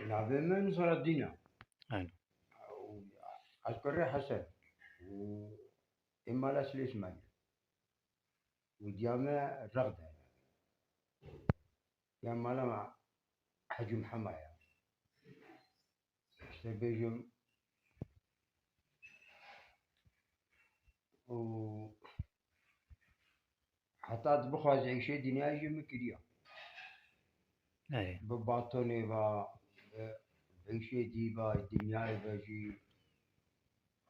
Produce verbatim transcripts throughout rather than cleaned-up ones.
Navê min Nusareddîn e. Aynen. Ez kurê Hesen. Û ê mala Silê Îsmaîl. Û diya me Rexd e. Ya mala me Hecî Mihema ye. Îşte bêjim û heta tu bixwazî îşê dinyayê jî min kiriya. Erê. Bi batonê ve, bi, bi îşê dî ve, dinyayê ve jî.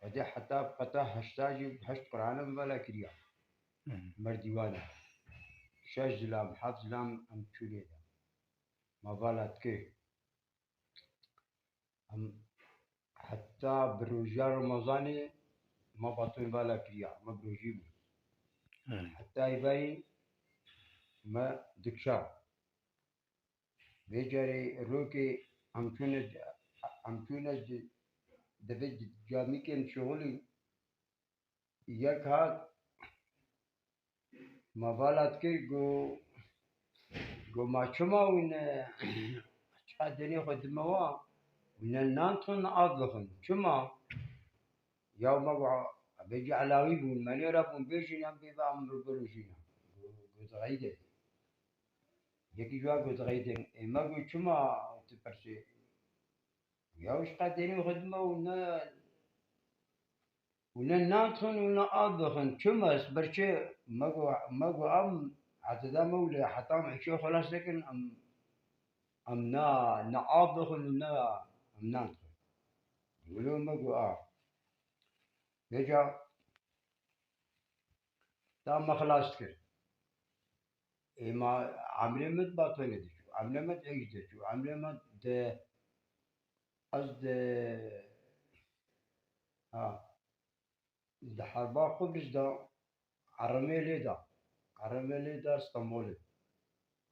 Xwedê heta bi qeta heşta jî heşt Qur'ana min vala kiriya. Hı. Merdîwanê. Şeş zilam, heft zilam em çûnê de. Ma vala dikir. Em heta bi rojiya Remezanê me baton vala kiriya, me bi rojî bû. Erê. Heta êvarî me dikşa. Vê carê rokê em çûne, em çûne di, di vê camîkên şixulî yek hat, me vala dikir, got, got, ma çima hûn, e, çiqa denê xwe dime wan, hûn ne nan dixwin, ne av dixwin. Çima? Ya me got, vêca elawî bûn, me nêra bûn bêjin, em bê ve em birojîne. Got, got, dixeyde. Yekî ji wan got, dixeyde. Ê me got, çima tu pirsê? Ya wî ji qet dêrî xwe dime û ne, û ne nan dixwin û ne av dixwin. Çima? Ji ber çi? Me got, me got, em ededa me û lê heta em îşê xwe xelas nekin, em, em ne, ne av dixwin û ne em nan dixwin. Wilo me got, a. Vêca ta me xilas dikir. Ê ma emrê min di batonê de çû, emrê min di êş de çû, emrê min di, ez di, ha, di herba Qubris de eremê lê da. Eremê lê da Stenbolê.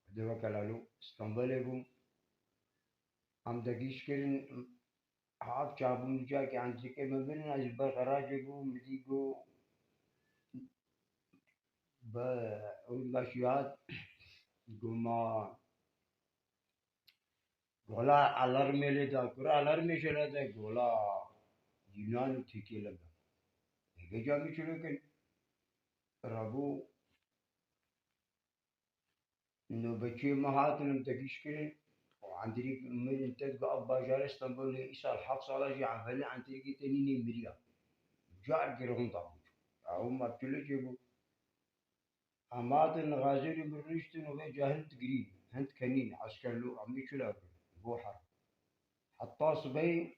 Xwedê weke lalo Stenbolê bûm. Em degîş kirin, Ev çabûn cakê entrîkê me birin, ez ji ber xeracê bûm, min dî got, be, ew baş hat, got ma, gola alarmê lê da, kura alarmê jê lê da, gola Yunan û Tirkiyê lê da. Vêca min çilo kin, rabû, Nobetçiyê me hatin, em degîş kirin û entrîk mirin te digot, ev bajarê Stenbolê îsal heft sala jî evelî entrîkê te nînê miriya. Car girihûn da bû. Ew mebtûlê çêbû. Em hatin, xazêrî min rûniştin û vêca hind girî, hind kenîn, eskerlû, em ê çila bikin bo herb. Heta sibehê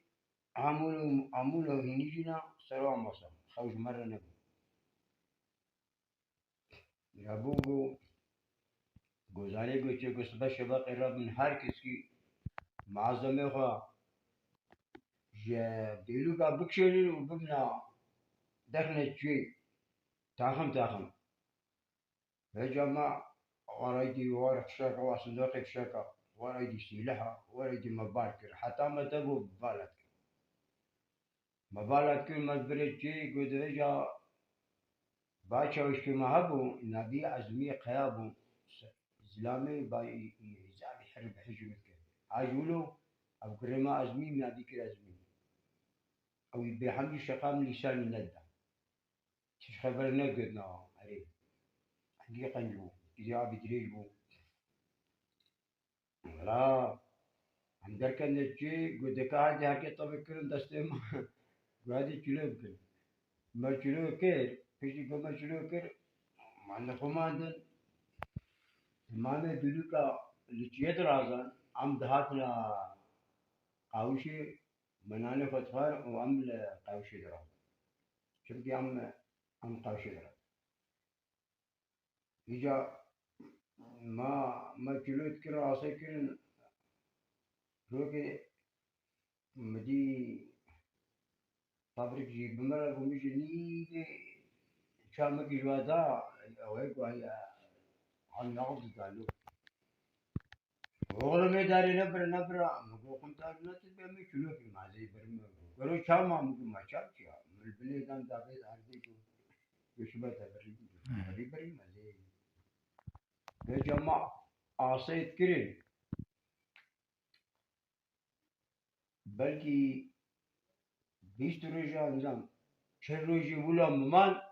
amûl û, amûl û hînî jîna ser wan masa. Xew ji me re nebû. Rabû got, gozanê got çê got sibe şeveqê rabin her keskî malzemê xwe ji bêlûka bikişênin û bibina dexne çê taxim taxim. Vêca me war eydî, war fişeka, war sindoqê fişeka, war eydî sîleha, war eydî me bar kir. Heta me te got vala dikir. Me vala dikir, me birê çê got, vêca ba çawişkê me hebû, navî Ezmî Qeya bû. Zilamê ba î, î, î, zarî herî bi hijî min dikir. Ha ji wilo, ev kurê me Ezmî, navî kir Ezmî. Ew î bêhemdî şeqa min lîsanî nedida. Çi ji xeber negotina, erê. Hingî qenc bû, îdî avî dirêj bû. Wela, em derkevne çi, got, deka herdî herkê tevî kirin destê me. Radî çilo bikin. Me çilo kir, piştî ku me çilo kir, me li xwe mandin. Mame dûlûka li çiyê dirazan, em dihatina qawişê, me nanê xwe dixwar û em li qawişê dirazan. Çimkî em, em qawişê dirazan. Îca ma, ma çilo dikirin, asê kirin, rokê min dî fabrîk jî bi min re got, min jî nîvê çar min kî ji we da, ew ê ku heye, an nexwe didalo. Oğlum ê darê nebire, nebire. Min got, xum dar ne tu be min çilo kî ma zê birim. Gero çav ma, min got, ma çav çi ya? Min li binê dan davê erdê got, got şibe te birî, birî, birî me zê. Vêca ma asê dikirin. Belkî bîst roja, nizam, çil rojê wila miman,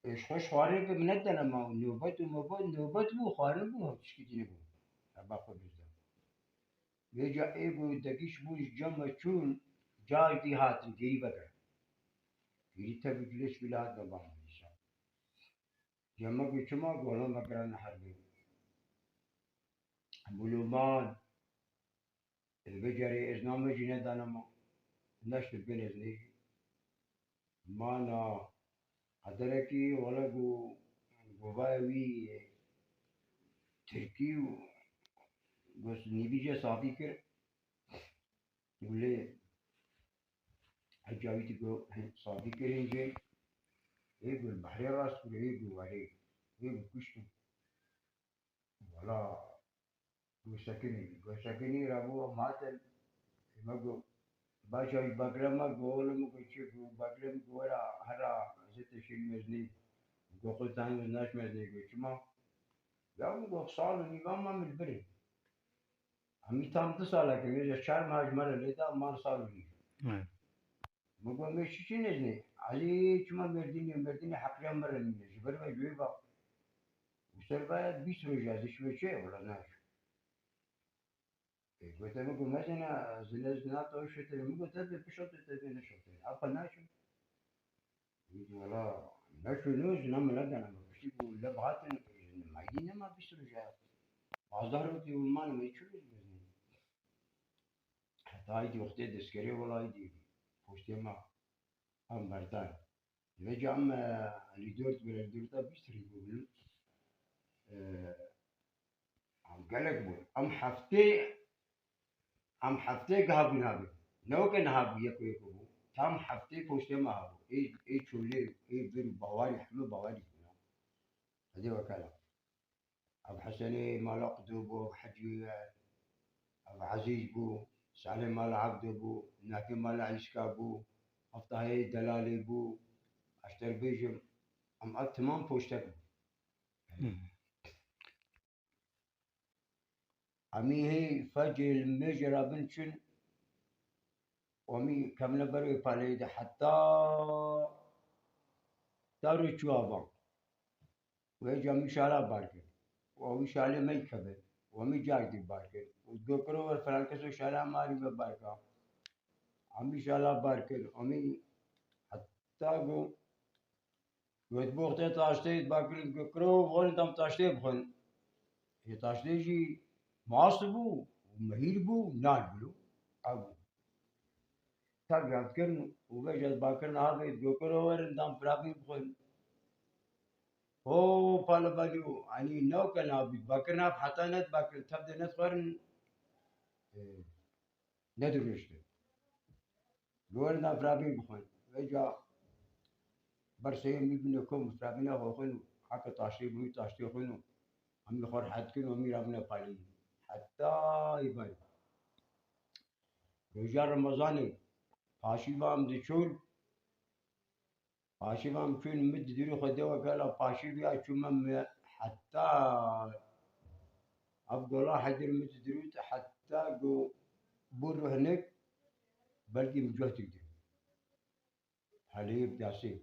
e, ji xwe ji xwarin ke min nedane ma, nobet û mobet, nobet bû, xwarin bû, tişkî tîne bû. Heba xwe bizde. Vêca ê ku degiş bûn ji cem me çûn, cajî hatin, gêrî vegirin. Gêrî tev û cilêş wila hatin ba min nîşan. Cem me got, çima? Got, hela me kirane herbê. Bûlo man, li vê carê ez name jî nedane ma. Neştim bin ez nêjî. Mana qederekî, wele got, govaya wî tirkî û got, nîvî jê safî kir. Û lê Ecawîtî got, safî kirin jê, ê got, behrê rast kir, ê got, werê, ê got, kuştin. Wela, got, sekinî, got, sekinî re bû, em hatin, me got, baş e, Bakrem me got, oğlum, got, çi, got, Bakrem got, wera, hera, zê te şîn mezinî, got, xwe teng naş mezinî, got, çima? Ya, min got, sal û nîva me min li birî. Hemî tam du salek e, vêca çar mah ji me re lê da, man sal û nîv. Evet. Min got, me çi çi nezî? Elî çima Mêrdînê, Mêrdînê heqîya me re nîne, ji ber ve ji wê ve. Û ser ve bîst roj ez diçime çi? Wela naçim. Ê, gote min got, mezêne, zine zina to şete, min got, te dê pişa tu te dê neşete. Apa naçim. Wî dî wela, neçû nû, zina min nedane, min piştî ku lev hatin, maydî nema bîst roj e. Pazdeh rojî û mane me çû roj mezin. Heta aydî wextê destkerê wela aydî poştê me em berdan. Vêca em, e, li dört bire, li dört bîst roj bû. E, Em gelek bûn. Em heftê, em heftê giha bûn nabê. Ne weke niha bû, yeko yeko bû. Tam heftê poştê me hebû. Ê, ê çolê, ê vir û bawarî, hemî bawarî bûn. Hede wekela. Ev Hesenê mala Qudû bû, ev Hecî, ev Ezîz bû, Salê mala Evdo bû, Nakê mala Îska bû, ev Tahê delalê bû. Ez te bêjim, em ev timam poştek bû. Hmm. Emî hê fecê li mêjê re bin çin, emî kemle ber wê paleyê de heta dar û çû avan. Wê ca min şala bar kir. Û wî şalê me keve. Û emî car dî bar kir. Û gokiro wer filan keso şala marî me bar ka. Emî şala bar kir. Emî heta go Got, "Bo te taştê bakirin, got, kiro, werin tam taştê bixwin." Ê taştê jî mast bû, mehîr bû, nan bû. Ew bû. Tev yad kirin û vêca bakirin avê, got, kiro, werin tam firabî bixwin. Ho, pale balî û, anî newke nabî, bakirin av heta net bakirin, tev de net xwerin. Ê, Nedirûştin. Li weridan firabîn bixwin. Vêca berseyê min bine kom firabîna xwe xwin û heke taştê bû, taştê xwin û hemî xwe rehet kin û hemî rabine palî. Heta îvan. Roja Remezanê paşîva em diçûn. Paşîva em çûn, min didirû xwe de wekela paşîviya çûme me heta ev gola Hedir min didirût heta go bû ruhnik belkî min cohtik dî. Helê bi destê.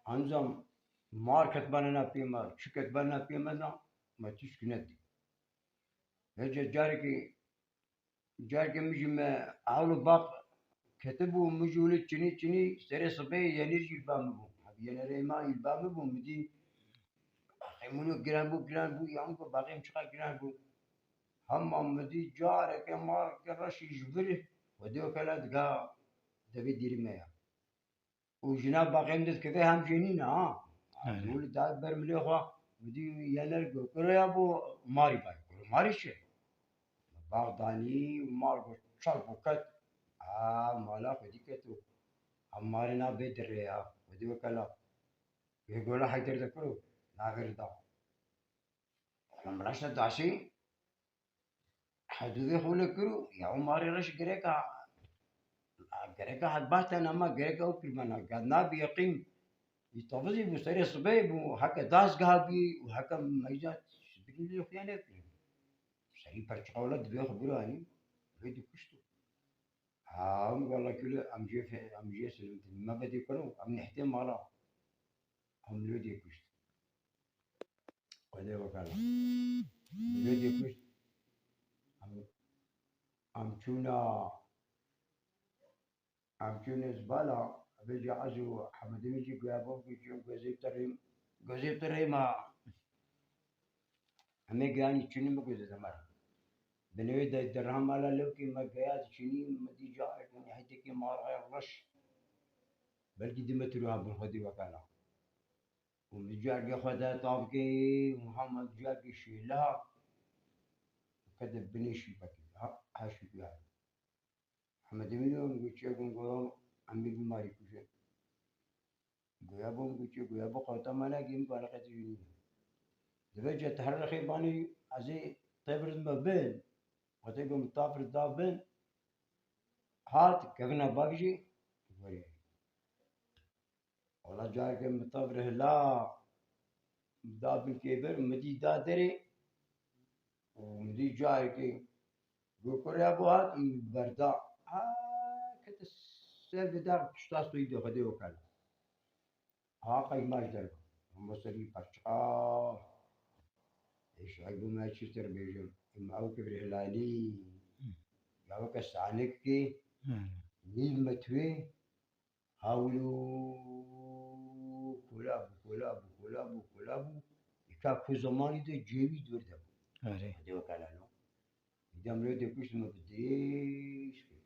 Ancam mar ketbane na pê me, çi ketbane na pê me da, me tişk nedî. Hece carekê Careke min jî me ewl û baq ketibû, min jî wilo çinî çinî, serê sibê yenîr jî li ba min bû. Ev yenêrê ma jî li ba min bû, min dî bexê min giran bû, giran bû, yan ku bexê min çiqa giran bû. Hema min dî careke mareke reşî ji vir xwedê wekela diga devê dîrî me ya. Û ji nav bexê min dikeve hem jê nîne ha. Erê. Wilo da ber milê xwe, min dî yener got, kuro ya bo marî bay. Kuro marî çi? Bax danî û mar got, çar bo ket. A, mala xwedî ket û. Em marê na bê dirê ya. Xwedî wekela. Wê gola Heyder de kuro. Navê rida. Em raşte daşî. Hedûvê xwe li kir û ya û marê reş gereka, gereka hedbahtan ama gereka ew kirmana, gad nabî yeqîn. Î tavizî bû, serê sibê bû, heke dazgeha bî û heke meyda sibirî lê xuya nekirin. Serî perçiqa wela dibê xwe biranî, wê dikuşt. Ha, em wela kulê em jê fe-, em jê silimtin. Me vedî kir û em nehtiye mala. Em lê dê kuşt. Xwedê wekala. Lê dê kuşt. Em, em çûna, em çûne zibala, vêca ez û Hemedê min jî goya bo bikî çûn gozê terê, gozê terê ma. Em ê giyanî çûnî min gozê de mera. Binêwê de, de reha mala lewkê me geya diçûnî, min dî careke nihêtekê marxeya reş. Belkî di metre ha bin xwedî wekala. Û min carkê xwe de tav kê, û hema carkê şêla. Kete binê şîpekê. Ha, ha şîpî ha. Hemedê min got, çi gun gora, em bî bimarî kuje. Goya bo min got, çi goya bo qewta me nekî, min got, eleqetî jî nîne. Dibe ce te her rexê banî, ez ê tevir me bin. Wextê got min tavir da bin, hat, kevina bak jî, werê. Wala careke min tavir hila, da bin kêbir, min dî da derê, û min dî careke Got, kurê bo hat, berda. Ha, kete ser vê dax pişta soyî de Xwedê wekala. Ha, qey maç derba. Hema serî perçiqa. Ê şaybû me çi ser bêjim. Em ew kibir hilalî. Ya weke sanik ki. Hı. Nîv metrê. Hawlo kola bû, kola bû, kola bû, kola bû. Îka ku zemanî de cêwî dûr de bû. Erê. Hadi wekala no. Îdem rê de kuşt me bi dirêj kir.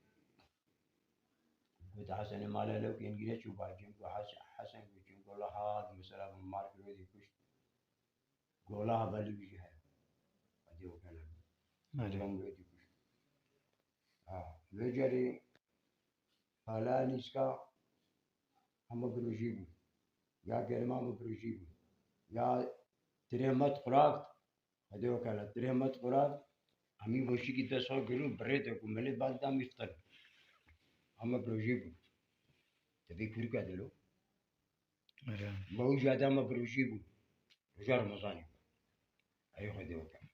Got Hesenê mala lewkên gire çû bacim, got Hes-, Hesen got çûn gola hat, mesela bi mar kir rê de kuşt. Gola hevalî wî jî heye. Hadi wekala no. Erê. Gola min rê de kuşt. Ha, vê carê Pala nîska hema birojî bû. Ya germa hema birojî bû. Ya tirê me diqurakt, hede wekala, tirê me diqurakt, hemî boşîkî dest xwe girû, birê de ku milê bal da mîftir. Hema birojî bû. Te vê kûrika dilo. Erê. Me û jade hema birojî bû. Roja Remezanê. Ey Xwedê wekala.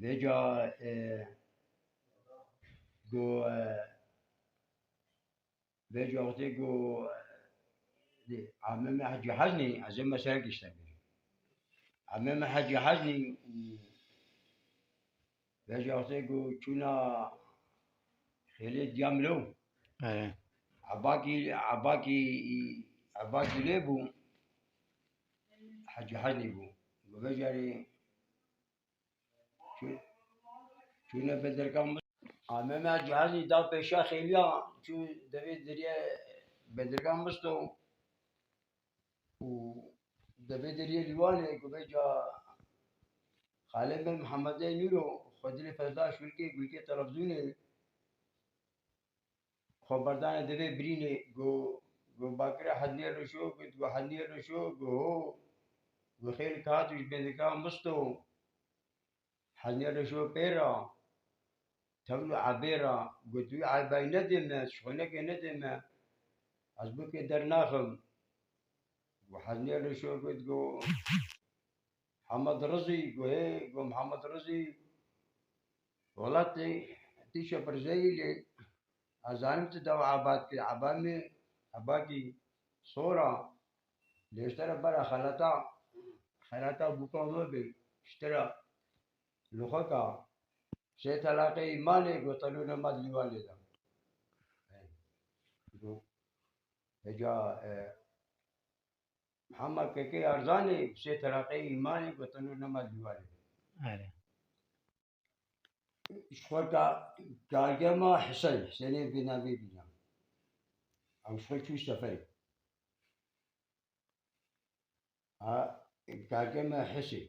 Vêca, e, go, e, vêca wextê go, e, ameme Hecî Heznî, ez ê mesela gişte bêjim. Ameme Hecî Heznî, vêca wextê go çûna Xêlê Diyamlo. He. Ebakî, ebakî, ebakî lê bû. Hecî Heznî bû. Bi vê carê çû-, çûne Bedirgan Mist-, Ameme Hecî Heznî da pêşa xêliya, çû devê deriyê Bedirgan Misto û devê deriyê Lîwanê, ku vêca xalê me Mihemedê Nûro, xwe dilê fezda şûlkê gulkê televîzyonê, xwe berdane devê birînê, go, go bakire Hedniyê Reşo, got, go Hedniyê Reşo, go ho, go xêl kat û ji bêdika Misto, Hedniyê Reşo pê ra, tevlo ebê ra, got, wî eybay nedê me, şixulekê nedê me, ez bikê dernaxim. Go Hedniyê Reşo, got, go, Hemed Rizî, go hê, go Mihemed Rizî, welatê tîşe pirzeyî lê, ez zanim tu dewa ebat kir, eba me, ebakî sora, lê ji te re bera xelata, xelata bûka me bê, ji te re lixweka, Sê telaqê îmanê, got, tenûr nema di lîwanê de. Got, heca, e, Mihemed Kekê Arzanê, sê telaqê îmanê, got, tenûr nema di lîwanê de. Erê. Ji xwe ka-, kargema Huseyî, Huseyînê vê navê bîna. Ew ji xwe çû seferê. Ha, kargema Husê.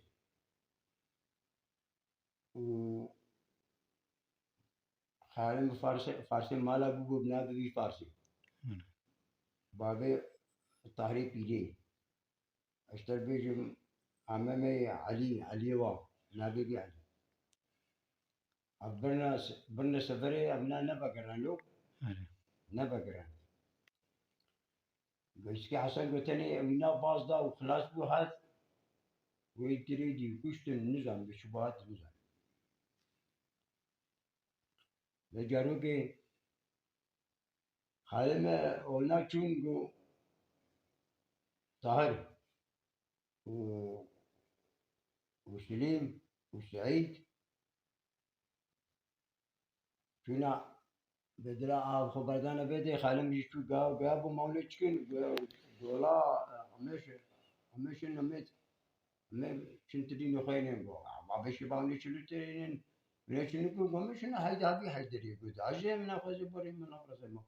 Û xalim Farsê, Farsê mala bû, bû bi navê wî Farsê. Hmm. Bavê Tahirê Pîrê. Ez te bêjim, amemê Elî, Eliyê wa, navê wî Elî. Ev birine, birine seferê, ev ne, nevegerand lo. Erê. Nevegerand. Goştikê Hesen gotenê, ew îna baz da û xilas bû hat. Wê dirê dî kuştin, nizam, bi şubahat nizam. Ve carokê Xalime ona çûn got, Tahir û, û Silîm û Seîd çûna bedira av xwe berdana vê dê, Xalim jî çû ga, ga bû mawlê çikin, go-, gola, e, Ameş, Ameşin Amed. Me çin tirî nexweynin go. Ama beşi bavnê çilu tirînin. Bile çilu ku gomi şuna hayda abi hayderî go. Dajê min xwezî borî min xwezî ma.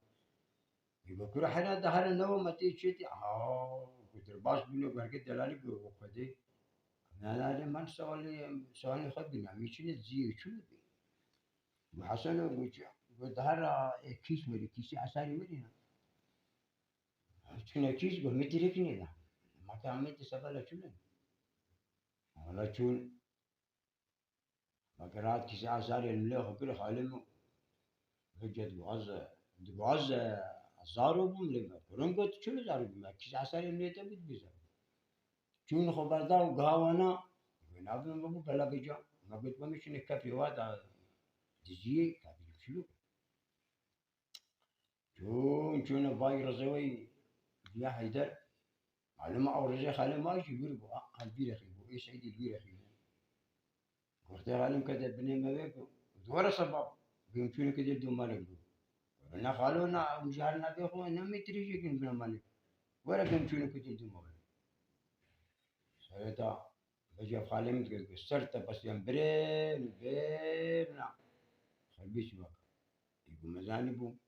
Go kura hera dahara newa ma tê çêtî. Aha, kutir baş bûne berke delalî go xwedî. Delalî man sewalê, sewalê xwe bîna. Mi çine ziyê çilu bî. Go Hesen go çi? Go dahara, e, kîs werî, kîsî esarî werî na. Çûne kîs go, me tîrek nêda. Ma ke Amedê sebela çûne. Wala çûn. Ma ke rahat kîsê esarê milê xwe kir, Xalê min. Vêca diguaz, diguaz, e, zaro bûm lê me. Kurin got, çûne zaro bûm. Kîsê esarê milê te bû dibîze. Çûn xwe berda û giha wana. Wê navê min bû bela vêca. Me got, me çûne kefê wa da diziyê, kefê çilo. Çûn, çûne vay rizê wê ya Heyder. Malum ew rizê xalê ma jî wir bû, a, a, li bîrexî bû, ê Seîdî li bîrexî bû. Goxtê xalim kete binê me vê ku, dû were sebab, bêm çûne kete dû malê bû. Ne xalo, na, em ji her navê xwe, ne mêtirî jêkin bine malê. Were bêm çûne kete dû malê. Serê ta, vêca xalê min dike, ser te besiyan birê, birna. Xelbî çi bak. Ê ku me zanî bû.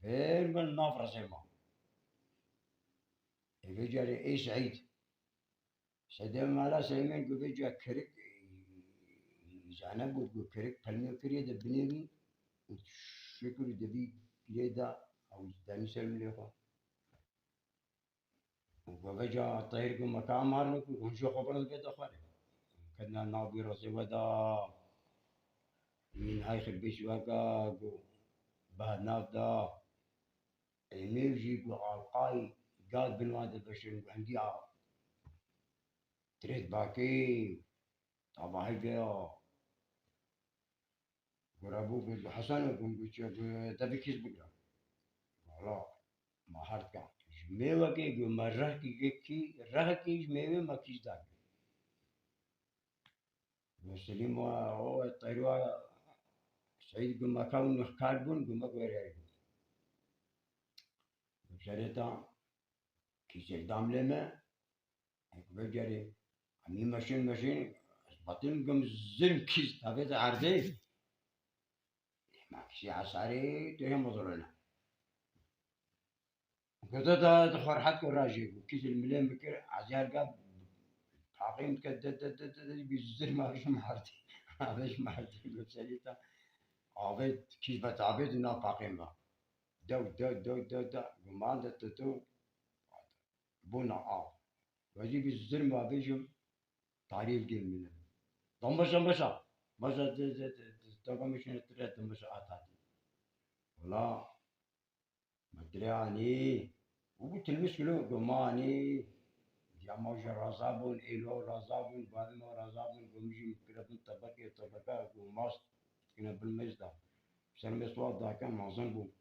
Bêr bin nav rezê ma. Ê vê carê ê Seîd. Sedê mala Seymên ku vê ca kirik, zane bû ku kirik pelmê kiriye de binêrî û şikir û devî girê da ew danî ser milê xwe. Û vêca Tahîr got, me ka mar neku, hûn jê xwe birin vê de xwarê. Kedna nav wî rezê we da. Min hay xilbîş weka, got, ba nav da. Ê nêv jî, got, alqay gaz bin wan de veşin, got, hindî a. Tirêt bakê, tava heyve ya. Gura bû, got, Hesen, got, got, got, te bi kîs bigira. Wala, ma her ka. Ji mêwekê, got, me rehkî, kî, rehkî ji mêwê me kîs da. Got, Selîm wa, o, Teyr wa, Seîd, got, me ka û nixkar bûn, got, me were. Got, serê ta, kîsek dam lê me, Ê ku vegerê, em yî meşin meşin, ez batin gim zin kîs tavê de erdê. Ma kîsê esarê tu hê mozolona. Goto da di xwe rehet ku rajê ku kîs li milê min kir, ez her gab paqê min dike de, de, de, de, de, bî zir ma ji min herdê. Avê ji min herdê, got serê te. Avê kîs be tavê di nav paqê min ve. Dew, dew, dew, dew, dew. Guman de tu, tu. Bona av. Wezî bi zirma bêjim, tarî li gel mîne. Dam başa, başa. Başa, de, de, de, de, dagam şine tire, dam başa at hatî. Wala, me tire anî. Û bu tilmis kilo, gumanî. Ya ma ji raza bûn, êlo raza bûn, bavê ma raza bûn, gomijî kire bin tebekê, tebeka, gu mast, kine bil mêz da. Ser mêz wa daken mazin bû.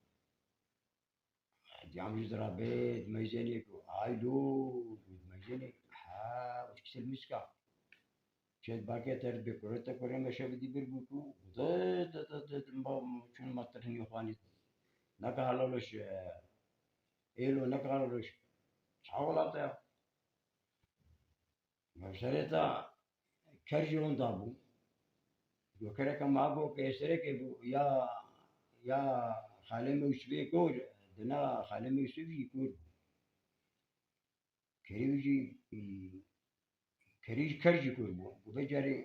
Diyam jî zira bê, dimeyzênê ku, aylo, dimeyzênê, ha, û çi silmîska. Çet bakê te bê kure te kure meşe bidî bir bû ku de, de, de, de, de, ma, çûn ma tirhinî xwanî. Naka halaloş, e, êlo naka halaloş. Çawa welat e ya? Mevserê ta ker jî onda bû. Gokereke ma bû, pêserekê bû, ya, ya Xalê Mewsifê kor, dina Xalê Mewsif jî kor bû. Kerî jî, ê, kerî jî, ker jî kor bû. Bû vê carê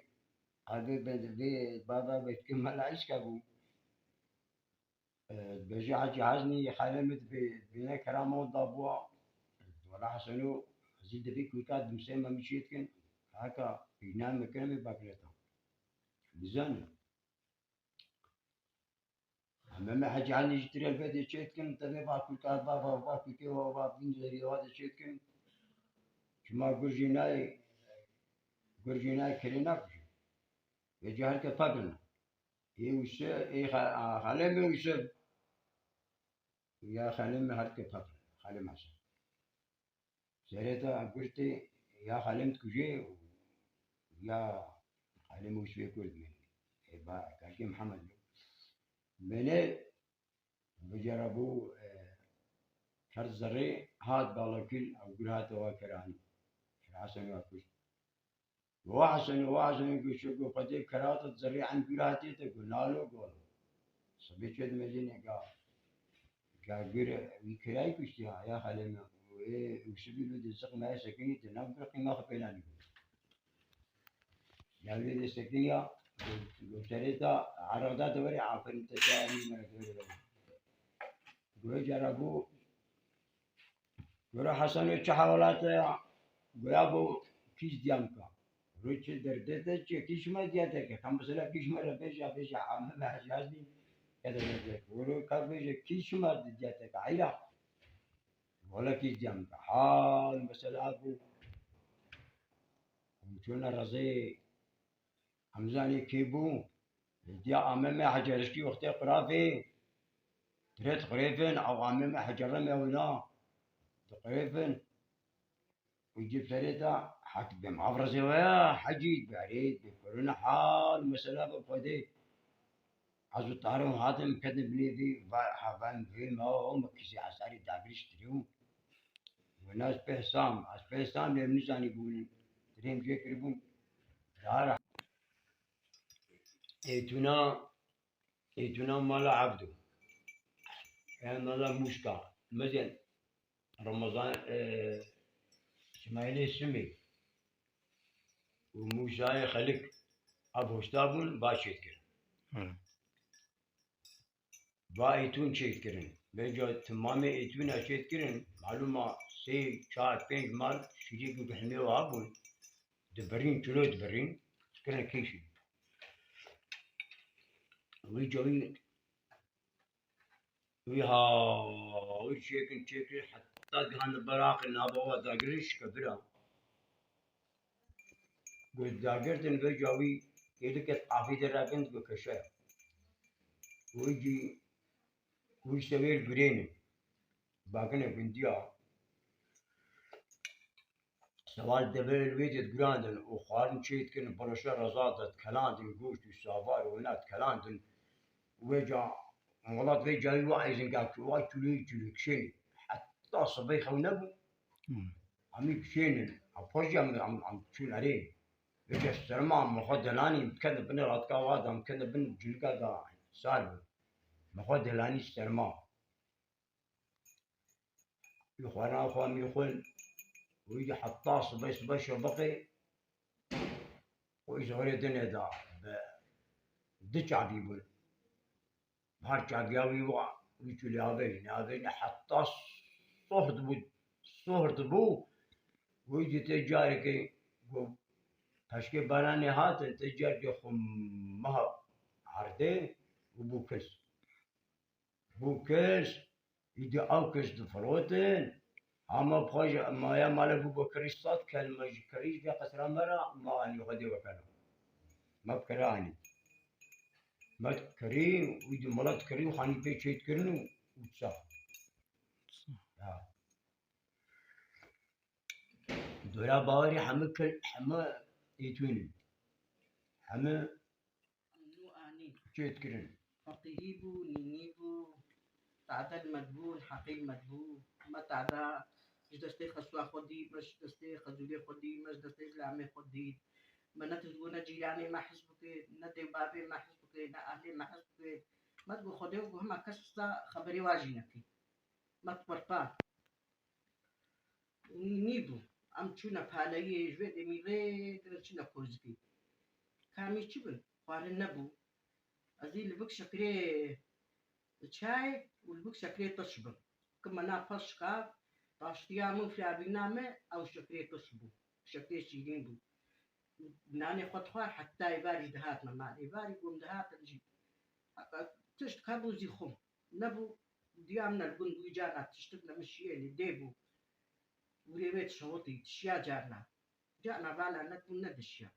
qadê be, vê baba be ki mela îşka bû. E, bêje Hecî Haznî xalê min bi, bîne kerama da bûa. Wala Heseno, zî dibî kuyka dimsê me mi çê dikin. Haka, îna me kiremê bakireta. Dizanî. Em me Hecî Hanî jî tirel vedê çêdikin, tevê va kulka, va, va, va kulkê wa, va bin zerî wa de çêdikin. Çima gur jî nayê, gur jî nayê kirê nakujî. Vê cî her ke pagirna. Ê wise, ê xa-, a, xalê me wise. Ya xalê me her ke pagirna. Xalê me Hesen. Serê te gurtê ya xalê min dikujê û ya xalê min wî şivê kûr dimênê. Ê ba, kalkê Mihemed yo. Mene, vêca ra bû, e, kerd zerê, hat balakil, ew gur hate wa keranî. Kir Hesen wa kuşt. Wa Hesen, wa Hesen, gu şo, gu Xwedê keratet zerê, em gur hatê te, gu nalo, gu. Sibê çê dimejîne, ga. Ga gur, wî kirayî kuştî ha, ya xalê me. Ê, û şibî lu de ziq me sekinî te, nav gur qîma xwe pênanî. Ya wî de sekiniya, gu, gu serê ta, eraq da te werê, aferin te, te, emî me, te werê. Gu cara bû, Gora Hesen, çi hewlate ya? Goya bo kîş diya min ka. Ro çi derdê te çi? Kîş me diya te ke. Tam mesela kîş me re bêje, bêje, ame me hecaz dî. Ya da derdê. Goro ka bêje, kîş me diya te ke. Hayra. Wala kîş diya min ka. Hal mesela bu. Çona razê Em zanî kê bû? Diya ame me hecerişkî wextê qirafê. Dirê dixirêfin, ew ame me hecere me wina. Dixirêfin. Û cî serê de hek bêm avrazê we ya, hecî berê, bi kuruna hal, mesela bi Xwedê. Ez û Tarî hatin ketin binê vî, va, ha, van vê me o, me kîsê hesarî dagirîş dirî û wina ez pê Sam, ez pê Sam lê nizanî bûn, dirêm jê kiribûn. Dara. Êtûna, êtûna mala Ebdo. Em mala Mûşka. Mezên Ramazan, e, Îsmaîlê Simê û Mûsayê Xelik ev hoşta bûn, ba çêdikirin. Hı. Va êtûn çêdikirin. Vêca timamê êtûna çêdikirin, malûma sê, çar, pênc mal şîrîk û bihmê wa bûn. Dibirîn, çilo dibirîn, dikirin kêşî. Wî cawî Wî ha, wî çêkin, çêkin, heta gihandin beraqin, nava wa dagirin şikebira. Got dagirtin, vêca wî kêlike afî de rakin, got keşe. Wî cî, wî sewêr birênin. Bakine gundiya. Sewal devê li wê dê digurandin û xwarin çê dikin, biroşe reza de dikelandin, goşt û savar û wina dikelandin. Wê ca welat vê cayî wa êzingak wa çûlî çûlî kişênî. Heta sibê xew nebû. Hmm. Em ê kişênin. Em xweş em, em, em çûn erê. Vê ca serma me xwe delanî, em dikene bin radika wa da, em dikene bin cilika da sar bû. Me xwe delanî serma. Wî xwarina xwe mî xwin, wî jî heta sibê, sibê şebiqê, wî jî xwe rê dinê da, bi di çavî bûn. Her çaviya wî wa, wî çûlê avêjî, navêjî heta sohr dibû, sohr dibû, wî jî tê carekê, got, peşkê baranê hatin, tê carekê xwe meha erdê û bû kis. Bû kis, îdî ew kis difirotin. Hema bi xwe ji maya mala bû bi kirî sed kelme ji kirî vê qesra me re, me anî Xwedê wekela. Me bi kirî anî. Me kirî, îdî mala kirî û xanî pê çêdikirin û, û ça. Ya. Dora bawerî hemû kil, hemû êtûn in. Hemû çêt kirin. Feqîrî bû, nînî bû, tade li me dibûn, heqî li me dibû. Me tade ji destê xesûa xwe dît, me ji destê xezûrê xwe dît, me ji destê zilamê xwe dît. Me ne tişt bû, ne cîranê me hez bike, ne dê bavê me hez bike, ne ehlê me hez bike. Me digot Xwedê û hema kes wisa xeberê wa jî neke. Me diperpa. Nî bû. Em çûne paleyê, ji wê demî rê kirin çûne Kozikê. Kamî çi bin? Xwarin nebû. Ez ê li bik şekirê çay û li bik şekirê tiş bim. Kime na paşka, taştiya min û firabîna min ew şekirê tiş bû. Şekirê şîrîn bû. Nanê xwe dixwar, heta êvarî dihatine malê. Êvarî ku em dihatin jî. Heta tişt hebû zî xwim. Nebû, diya min li gund bû, carna tiştik ne min şiyê lê dê bû. Wurê wê dişewitî, dişiya carna. Carna vala nebû, nedişiya.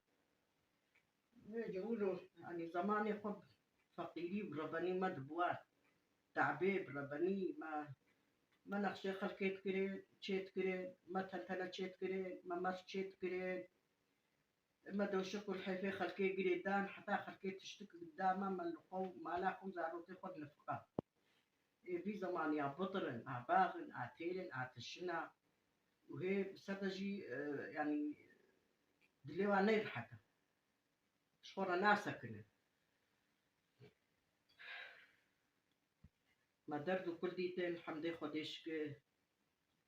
Wê cewilo, yanî zemanê xwe bi feqîrî û rebenî me dibuar. Tabê bi rebenî me, me nexşê xelkê dikirê, çê dikirê, me tentene çê dikirê, me merc çê dikirê. Me doşik û lihêfê xelkê girê dan, heta xelkê tiştik da me, me li xwe û mala xwe û zarokê xwe dinifiqa. Ê vî zemaniya bidirin, a baxin, a têrin, a tişina û hê bi ser de jî, e, yanî dilê wan neyrihet e. Ji xwe re nasekine. Me derd û kul dîtin, hemdê Xwedê şikir.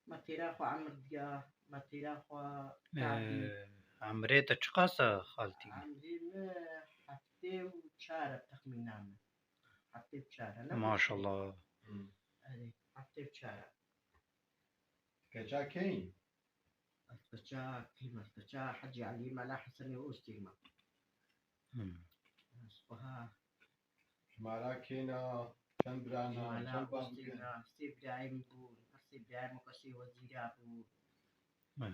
Me têra xwe emir diya, me têra xwe Ee, tadî. Emrê te çiqas e, xaltî? Emrê min heftê û çar e texmîna min. Heftê û çar e, ne? Maşallah. Erê, heftê û çar e. Keça keyî? Ez keça keyî me, ez keça Hecî Elî Mela Hesenê Oztî me. Hmm. Ez xweha Ji mala kêna, çend birana, Ji mala çend bavkên? Husêna, sê birayê min bûn, her sê birayê min kesê wezîra bû. He.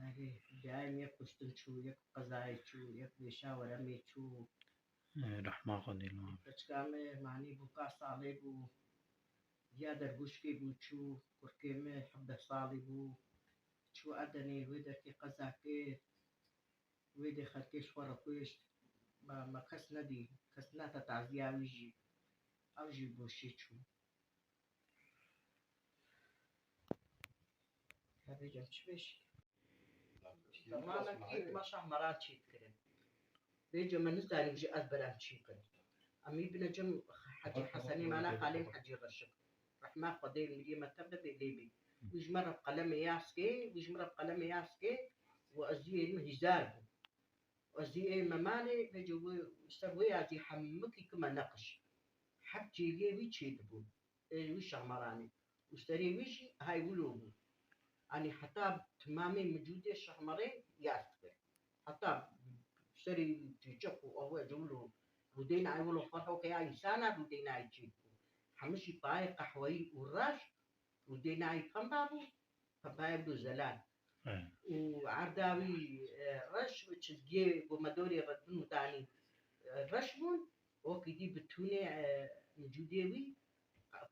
Erê, birayê min yek kuştin çû, yek qezayê çû, yek wêşa weremê çû. Ê, rehma Xwedê li wan. Keçika min manî bû, ka salê bû. Diya dergûşkê bû çû, kurkê min hevdeh salî bû. Çû Edenê, wê derkê qeza kir. Wê dê xelkê ji xwe re kuşt. Me, me kes nedî. Kes nehate taziya wî jî. Ew jî boşî çû. Ya bêjim çi bêjî? Zemanek kî me şahmeran çî dikirin. Bêje me nizanim jî ez berem çî kin. Em î bine cem Hecî Hesenê mala xalên Hecî Reşik. Rehma Xwedê li miriyê me tev de bê lê bê. Wî ji me re bi qelemê ya skê, wî ji me re bi qelemê ya skê û ez jî êrim hîzar bûm. Ez jî ê me malê, vêce wê, ser wê ya jî hemikî kime neqiş. Heb cêliyê wî çê dibûn. Ê wî şahmeranê. Û serê wî jî hay wilo bû. Anî heta timamê micûdê şahmerê yaz dikir. Heta serê çêçek û ew e cewlo rûdeyna ay wilo xwe hoke ya însana rûdeyna ay çê dibû. Hemî jî payê qehweyî û reş rûdeyna ay pemba bû. Pempayê bû zelal. He. Û erda wî, e, reş û çizgiyê ku me dorê re din û danî, e, reş bûn. Wekî dî bi tûnê, e, micûdê wî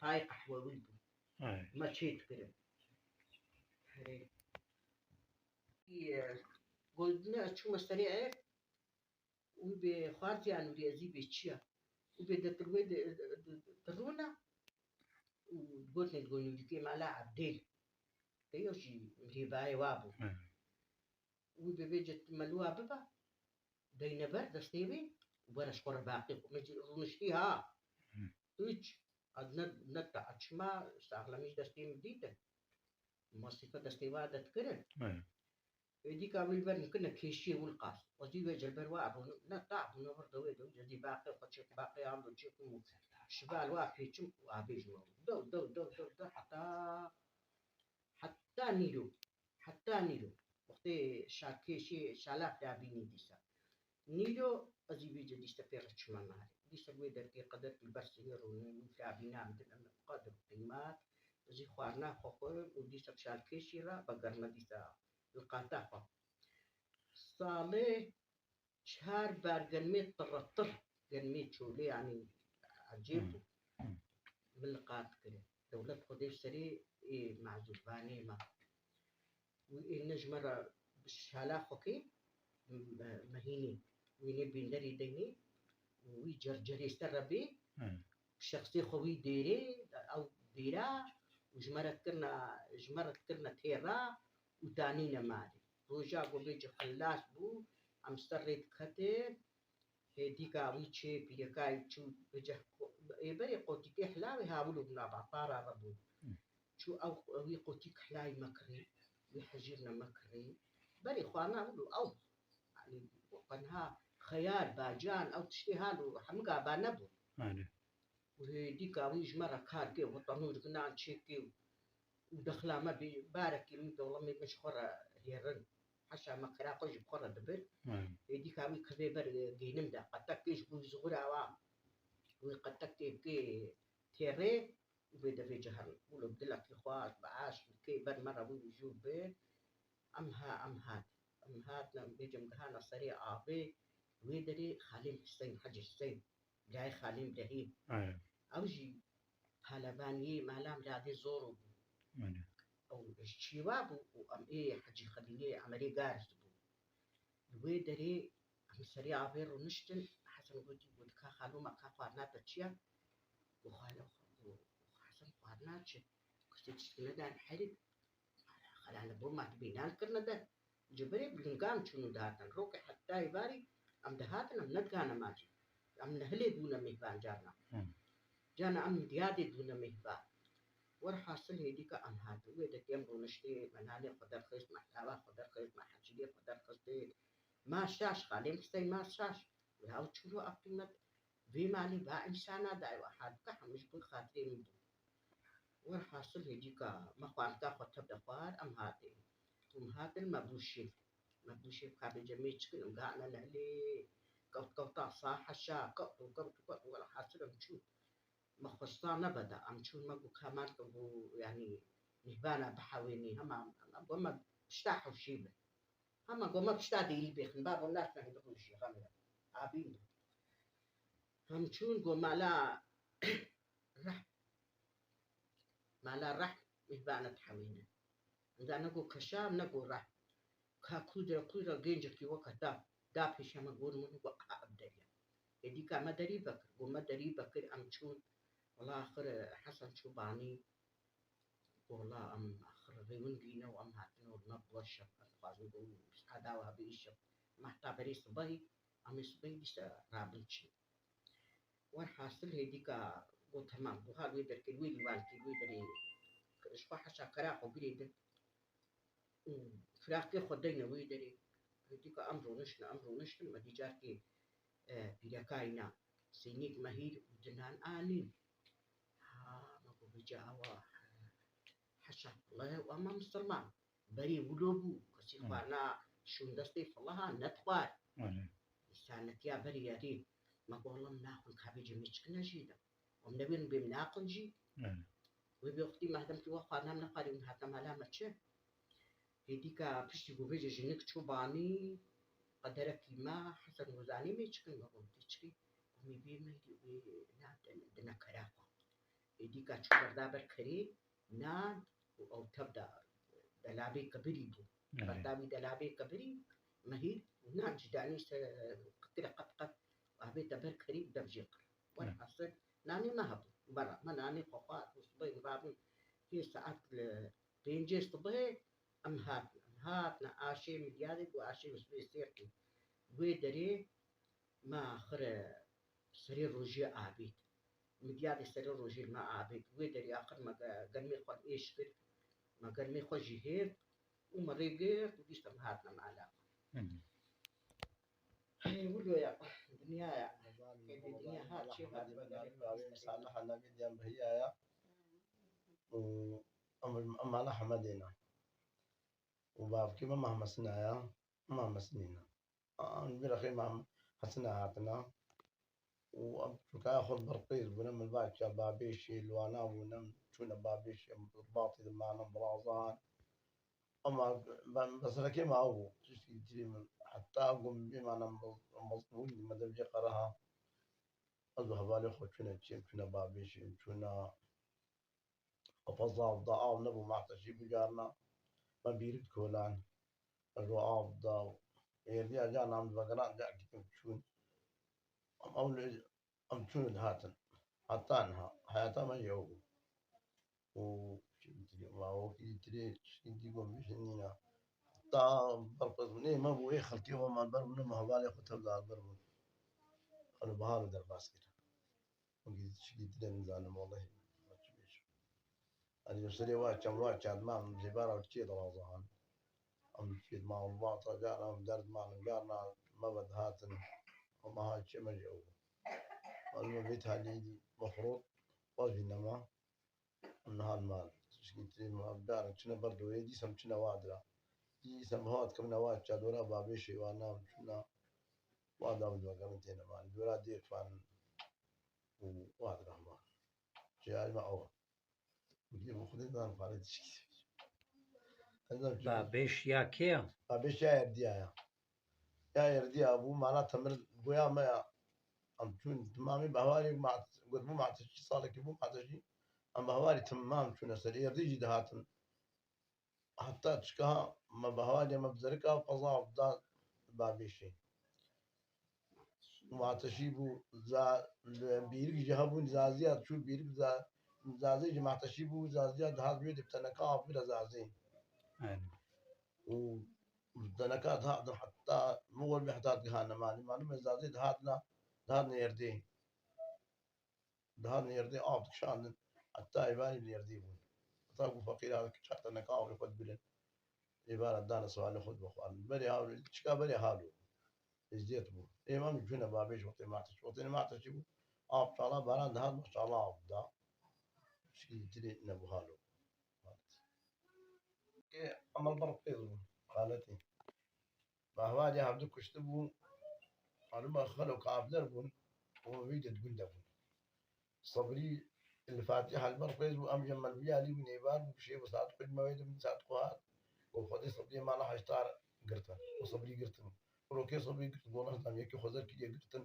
payê qehwewî bû. He. Me çê dikirin. Herê. Ê, e, gotinê ez çûme serê erd. Wî bê xwartiya nûrî ez î bê çiya. Wî bê de tirwê de, de, de, de rûna û gotinê digo nûrîkê mala Ebdêl. Te yo jî mirêbayê wa bû. He. Wî bê vêce melu wa biba. Deyne ber destê wê û were ji xwe re baqê xwe. Me jî rûniştî ha. Hı. Hiç. Ad ne, ne ta çima saxlemî ji destê min dîtin. Masîfa destê wa de dikirin. He. Êdî ka wî li ber min kirine kêşiyê wî li qas. Ez dî wê celber wa bûn. Ne ta bûn, vir de wê de wî dî baqê xwe çêk, baqê an do çêkim û şival wa pêçim û abêjim. Dew, dew, dew, dew, dew, heta, heta nîro. Heta nîro. Wextê şalkêşê şalak dabînî dîsa. Nîro ez ê vêce dîsa pê re çime malê. Dîsa wê derkê qeder li ber sînê rûnê wî dabîna min din em qedir qîmat. Ez ê xwarina xwe xwim û dîsa şalkêşî re be germe dîsa li qata xwe. Salê çar bar genmê tirretir, genmê çolê, yanî ecêb bû. Hı, hı. Min li qat kire. Dewlet Xwedê serê ê mazûrvanê me. Wî ê ne ji me re şala xwe kê, me-, mehînê. wî nê bînderî deynê û wî cercerê ser re bê. Şexsê xwe wî dêrê, ew dêra û ji me re dikirina, ji me re dikirina têra û danîne malê. Roja ku bêje xilas bû, em ser rê diketin, hêdîka wî çê pîrekayî çû bêje, ê berê qotîkê hilawê hawil û nava para re bû. Çû ew, wî qotîk hilayî me kirê, wî hejîrine me kirê. Berê xwarina wilo ew, yanî, qenha xeyar, bacan, ew tiştê hal û hemû gava nebûn. Û hêdîka wî ji me re kar kê, û tenûr ginan çêkê û, û dexla me bê, barekî min dewlemê min ji xwe re hêrin. Heşa me kira xwe ji xwe re dibir. Hêdîka wî kevê ber, e, gênim de, qetekê ji bo zixura wa, wî qetekê kê têrê û bê devê ciherin. Wilo dilekî xwar, bi eşq, bi kê ber me re wî jû bi. Em ha, em hat. Em hatine, bêjim gihana serê avê, wê derê Xalê Hiseyn, Hecî Hiseyn. Birayê Xalê Îbrahîm. Ew jî palevaniyê mala miladê zor bû. Ew ji çêwa bû û em ê Hecî Xelîlê Emerê Garis bû. Li wê derê em serê avê rûniştin, Hesen gotî, got, ka xalo me, ka xwarina te çi ye? Got, xalo, got, Hesen, xwarina çi? Kustê tiştine dan herik. Xelale bo ma dibînan kirine de. Ji berê bi lingan çûn û dihatin. Rokê heta êvarî em dihatin, em nedigane macî. Em nehilê bûne mêhvan carna. Carna em midyadê bûne mêhvan. Werhasil hêdîka em hatin. Wê de em rûniştê, me nanê xwe derxist, me helava xwe derxist, me hecîrê xwe derxistê. Ma şaş, Xalê Hiseyn ma şaş. Wê ew çûn û ev qîmet. Vê malê va însana dayê we hal bike, hemû ji bo xatirê min bû. Werhasil hêdîka me xwanika xwe tev de xwar, em hatin. Em hatin me bûşî. Me bûşî ka bêje mêçkin, em gane nehlê, kewt kewta sa heşa, kewt û kewt û kewt û werhasil em çûn. Me xwesta nebeda, em çûn me got ka mal ke got, yanî, mîhbana bihewênî, hema em got me pişta hewşî be. Hema got me pişta dêrî bêxin, babo naşme hêdî rûnişî, xemre. Abîn be. Em çûn got mala Rehm. Mala Rehm mîhbana dihewîne. Inda ne got keşa, ne got rehm. Ka kû de, kû de gencekî weke da, da pêşe me, got min, got, aha, ev derî ye. Êdîka me derî vekir, got me derî vekir, em çûn. Wela axir, e, Hesen çû banî. Got wela em axir rêwin gîne û em hatin û me bi wer şev, em dixwazin got, saeta wa bi îşev. Me heta berê sibehî, em ê sibehî dîsa rabin çî. Werhasil hêdîka got, temam, got, hal wê derkê, wê lîwan kê, wê derê ji xwe heşa kera xwe girêdin û firaqê xwe deyne wê derê. Hêdîka em rûniştin, em rûniştin, me dî carkê, e, pîrekayîna Seynîk Mehîr û dinan anîn. Ha, me got, vêca awa, e, heşa, welleh, û em misilman. Berê wilo bû, kesî xwarina şûn destê filaha nedixwar. Însanetiya berê ya rê. Me got, wela min naxwin ka bêje mêçkine jî de. Em newên bê min naxwin jî. Wê bê wextî me hedem ki we xwarina min nexwarî, hûn hatine mala me çi? Hêdîka piştî ku bêje jinik çû banî, qederekî me, Hesen got, zanî mêçkin, me got, tê çikî? Got, me bê me wê na dine kera xwe. Hêdîka çû berda ber kerê, nan û ew tev da delabê kebirî bû. Berda wî delabê kebirî, Mehîr û nan jî danî ser qitire qet qet, avête ber kerî û dev jê qir. Werhasil nanê me hebû. Bera me nanê xwe xwar û sibehê rabûn. Hê saet li pêncê sibehê em hatin. Em hatine aşê Midyadê, got aşê min sibê sêr kî. Wê derê me axir, e, serê rojê avêt. Midyadê serê rojê me avêt. Wê derê axir me ge-, germê xwe êş kir. Me germê xwe jî hêrt û me rê girt û dîsa me hatine mala xwe. Hey, wilo ya, dinya ya. Hey, dinya ha, çê ha. Saliha Navîd yan bihiya ya. Û em, em mala Hemedê ne. Û bavkê me Mahmesina ya. Mahmesinî ne. An vî rexê me Hesina hatine. Û em çûka xwe birqîz bûne, min va çûya Babêşê, li wana bûne, çûne Babêşê, em Rbatî de mane, Birazan. Ama ben, beserekê me ew bû. Tiştî tîrî min, heta ku min bê mane, em, em, em, me dev jê qere ha. Ez û hevalê xwe çûne çê, em çûne Babêşê, em çûne Qefeza da, av nebû, me heta jî bijarna. Me bîrik kolan. Ez û av da. Êrdiya caran em divegeran, carekî din çûn. Em, em, em çûn û dihatin. Heta niha. Heyata me jî ew bû. Û ma wekî dîtirê tişkî dî got, bêjin nîne. Heta berpez bûn. Ê me bû, ê xelkê we me ber bûne, me hevalê xwe tev da ber bûn. Xelo bihar û derbas kir. Wekî tişkî dîtirê nizanim, wellahî. Em ji serê wa çem wa çadman, em ji êvara çiyê diraza han. Em ji çiyê dima, em vata caran, em derdman, carna me ve dihatin. Em aha çê me jî ew bû. Ez me vê talî dî, mexrot, wa jî nema. Em niha li mal. Tişkî tirî me, em caran çine ber dorê, dîsa em çine wa dira. Dîsa em hewa dikevine wa çadora babê şêwana, em çûna wa da, em divegerin têne malê. Dora dêr fan û wa dira hema. Çiyayê me ew e. Gulî bi Xwedê dan parê dişkî. Ez ne çi Babêş ya kê ya? Babêş ya Erdiya ya. Ya Erdiya bû, mala temir goya me ya. Em çûn timamî beharê ma-, gotibû mateşî, salekî bû mateşî. Em beharî timam çûne ser êrdî jî dihatin. Heta çika me beharê me bi zerika peza da babêşê. Mateşî bû, za-, bîrik jî hebûn, zaziya çû bîrik za-, zazê jî mateşî bû, zaziya dihat wê dê bi teneka av bire zazê. Aynen. Û teneka dihatin heta min wer bê heta digihane malê. Malûm e zazê dihatina, dihatin êrdê. Dihatin êrdê av dikişandin. Heta êvarî li êrdê bûn. Heta ku feqîra çar teneka avê xwe dibirin. Êvara dane sivalê xwe dibixwarin. Berê halo, çika berê halo. Eziyet bû. Ê me çûne babêş wextê mateşî. Wextê mateşî bû. Av çala baran dihat, me çala av da. Şikî tirê nebû halo. Ê, em li ber pêz bûn. Xaletî. Behvalê hevdu kuştibû. Malûm e xelo kafler bûn. Û wî de di gund de bûn. Sebrî li Fatîha li ber pêz bû, em jî em li vî alî bûn, êvar bû, şêv û saet xwe me wê de bûn, saet xwe hat. Û Xwedê Sebrî mala heştar girtin. Û Sebrî girtin. Rokê Sebrî girt, got, nizam, yekî xwe zer kiriye girtin.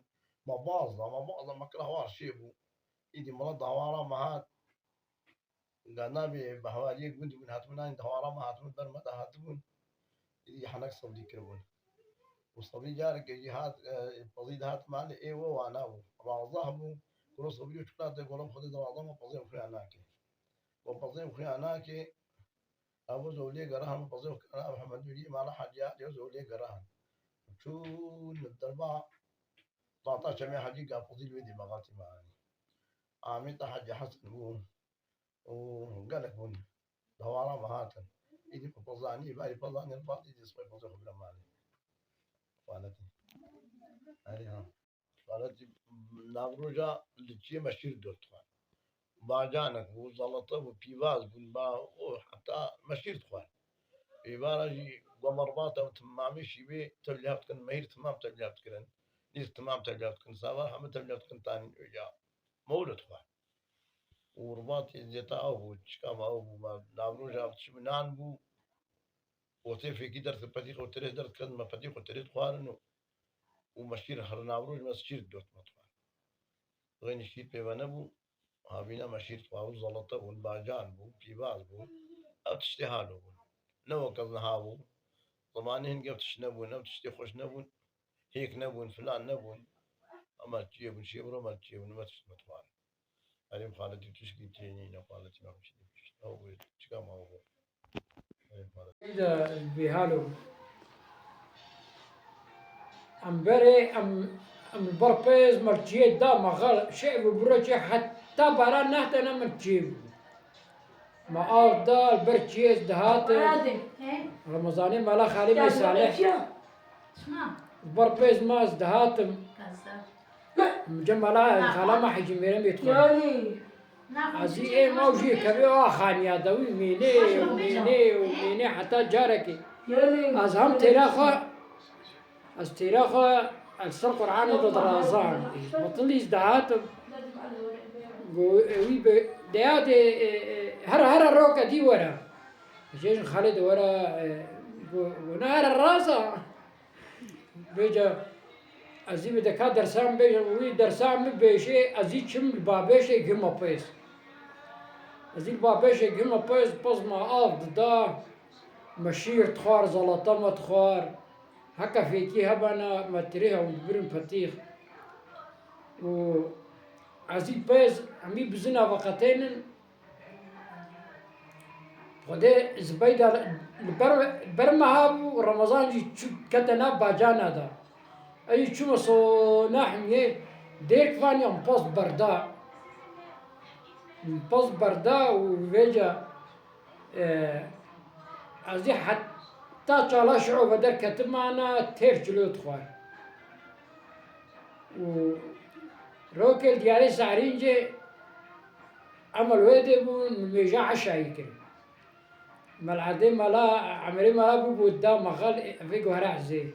Me baz da, me baz da, me kira hawar şê bû. Îdî mala dawara me hat. Ga navê behwariyê gund bûn, hatibûn, anî dewara me hatibûn, ber me de hatibûn. Îdî henek Sebrî kiribûn. Û Sebrî careke jî hat, e, pezî dihat malê ê we wana bû. Raza hebû, kuro Sebrî û çiqlatê golam Xwedê diraza me pezê xuya nake. Got pezê xuya nake, ev zolê gerahan, pezê xuya nake, Hemedûrî mala Hecî Alî zolê gerahan. Çûn derba, tata çemê Hecî ga pezî wê dî mexatî me anî. Amî te Hecî Hesen bû. û gelek bûn. Dewara me hatin. Îdî ku pezanî, berî pezanî, li vat îdî sibê pezê xwe bire malê. Xaletî. Erê ha. Xaletî navroja li çiyê me şîr dot xwe. Bacanek bû, zelete bû, pîvaz bûn, ba, û heta me şîr dixwar. Êvara jî gomerbata û timamê şîvê tevlî hev dikin, mehîr timam tevlî hev dikirin. Nîz timam tevlî hev dikin, savar hemû tevlî hev dikin tanîn oja. Mewlid xwar. Û ribatê zêta ew bû, çika me ew bû, me navroja ev tişt bû, nan bû. Wextê fêkî derdikir, petî xwe tirê derdikirin, me petî xwe tirê dixwarin û, û me şîr her navroj me şîr dot me dixwar. Xeynî şîr pê me nebû, havîna me şîr dixwar û zelete bûn, bacan bû, pîvaz bû. Ev tiştê halo bûn. Ne wek ez niha bû. Zemanê hingê ev tişt nebûn, ev tiştê xweş nebûn. Hêk nebûn, filan nebûn. Em li çiyê bûn, şêwro em li çiyê bûn, me tişt me dixwar. Erê xaletî tişkî tê nîne, xaletî me tiştî pişt. Ew bû, çika me ew bû. Erê xaletî. Îda bêhalo. Em berê, em, em li ber pêz me li çiyê da, me xal şev û birê çê heta baran nehte ne me li çiyê bû. Me av da, li ber çiyê ez dihatim. Hadi, he? Remezanê mala xalê me Salih. Çima? Li ber pêz me ez dihatim. Cem mala xala me Hecî Mêremê dixwe. Yanî. Ez ê ê me jî kevê a xaniya de wî mênê û mênê û mênê heta carekê. Yanî. Ez hem têra xwe, ez têra xwe, ez ser Qur'anê de dirazan. Batilî ez dihatim. Go, e, wî be, deya de, e, e, here, here roke dî were. Jê jin Xalid were, e, go, go, ne here raza. Bêje, ez ê bi deka dersan bêjim, wî dersan min bêjê, ez ê çim li babêşê gihme pêz. Ez ê li babêşê gihme pêz, pez me av dida, me şîr dixwar, zelata me dixwar. Heka fêkî hebana me tirêh ew dibirin petîx. Û ezî pez, hemî bizina veqetênin. Xwedê zibeyda li ber, ber me habû, Remezan jî çû kete nav bacana da. Ez jî çûme sona hemiyê, dêrk van ya min pez berda. Min pez berda û vêca, e, ez jî heta çala şi'o ve derketim ana têr çilo dixwar. Û rokê li diyarê Sehrîncê em li wê dê bûn, min mêja eşayî kir. Mel erdê mela, emirê mela bû, bû da mexel, vê guhere ezê.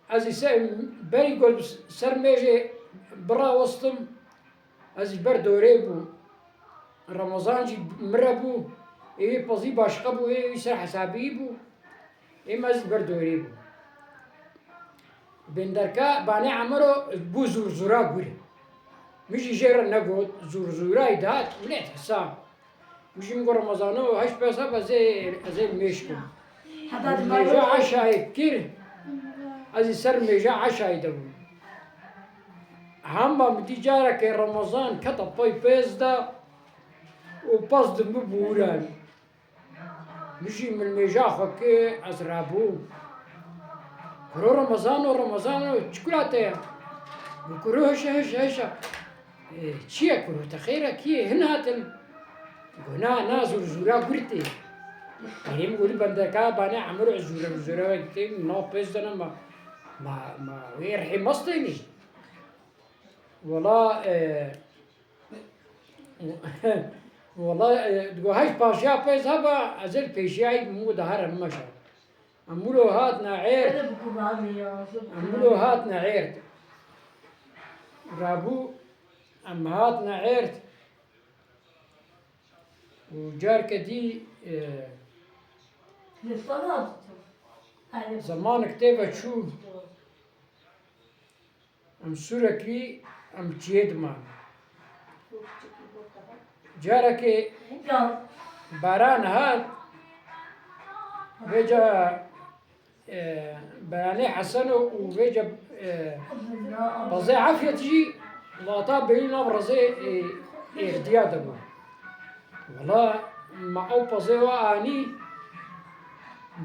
Ez jî se-, berî ku li ser mêjê birawestim, ez jî ber dorê bû. Remezan jî mire bû, ê wî pezî başqa bû, ê wî ser hesabî bû. Ê me jî ber dorê bû. Bênderka Banê Emiro bû zûrzûra gure. Min jî jê re negot, zûrzûrayî dihat, millet hesa. Min jî min got, Remezano, heş pes heb, ez ê, ez ê mêj kim. Heta Min di mêja maro- eşayê kir, ez jî ser mêja eşayê de bûm. Hamba min dî carekê Remezan keta pey pêz de û pez di min bûran. Min jî min mêja xwe kir, ez rabûm. Kuro Remezano, Remezano, çi kura te ye? Min kuro hişe, hişe, hişe. Ê, çi ye kuro te? Xêr e, kî ye? Hin hatin? Go, na, na, zûr, zûra gurtê. Erê min got, bendeka Banê Emiro zûre, zûre ve gitê, na pêz dene ma, ma, ma, wê rihê mestênî. Wela, e, wela, e, digo, hej paşiya pêz heba, ez ê li pêşiyayî min got, dahar em meşa. Em wilo hatine êrd. Em wilo hatine êrd. Rabû em hatine êrd. Û carke dî, e, zemanek tê ve çû. Em sûrekî, em çiyê diman. Carekê baran hat, vêca, e, beranê Heseno û vêca, e, Pezê Efyet jî lata bêyî nav rezê, e, êrdiya de bû. Wela, ma ew pezê we anî,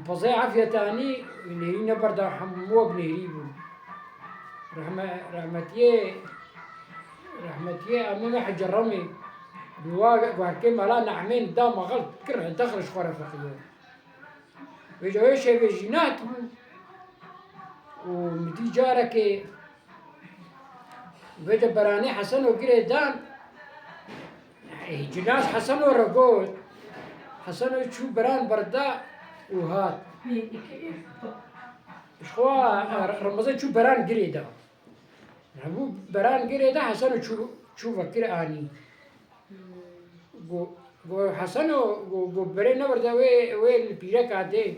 pezê Efyet anî, nêrî neberda, hemû wek nêrî bûn. Rehme-, rehmetiyê, rehmetiyê Emînê Hecî Remî, bi wa guherkê mela Nehmên da mexel kir, dexil ji xwe re feqiyo. Vêca wê şevê jî nehatibû. Û min dî carekê vêca beranê Heseno girê dan. Ê, cinas Heseno re got. Heseno çû beran berda û hat. Ji xwe, e, Remezan çû beran girê da. Hemû beran girê da, Heseno çû, çû vekir anî. Go, go Heseno, go, go berê neberda wê, wê li pîreka dê.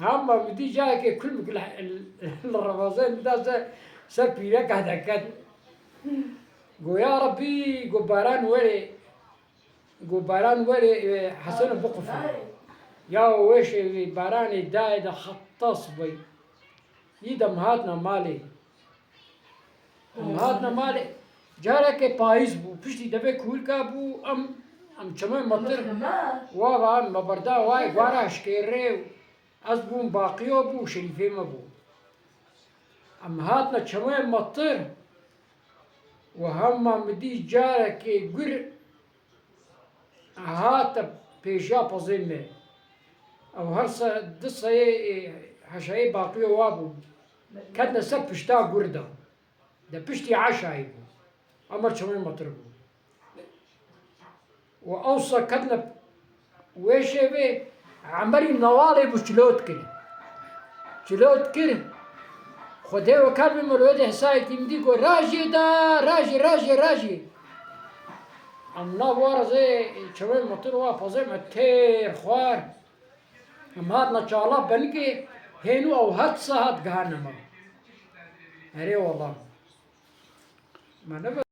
Hamba min dî cayekê kulmik li, li Remezan da ser, ser pîreka de ket. Go ya Rebbî, go baran were, go baran were, e, Heseno biqufile. Ya wê şevê baranê dayê de heta sibê. Yî dem hatine malê. Em hatine malê. Carekê payîz bû, piştî devê kuhilka bû, em, em çemê metir. Wa va em me berda, wayê gwara eşkêrê û ez bûm baqiyo bû, şerîfê me bû. Em hatine çemê metir û hema min dî carekê gur hate pêşiya pezê me. Ew her se, du seyê, e, heşayê baqiyo wa bû. Ketine ser pişta gur de. De piştî eşayî bû. Emer çemê metir bû. Û ewsa ketine wê şevê Emerî newalê bû çilo dikir. Çilo dikir. Xwedê we kar bê, me li wê de hesayekî min dî got, "Rajê da, rajê, rajê, rajê." Em nav wa rezê çemê metir wa pezê me têr xwar. Em hatine çala benikê, hênû ew het saet gihane me. Erê wela. Me nebe-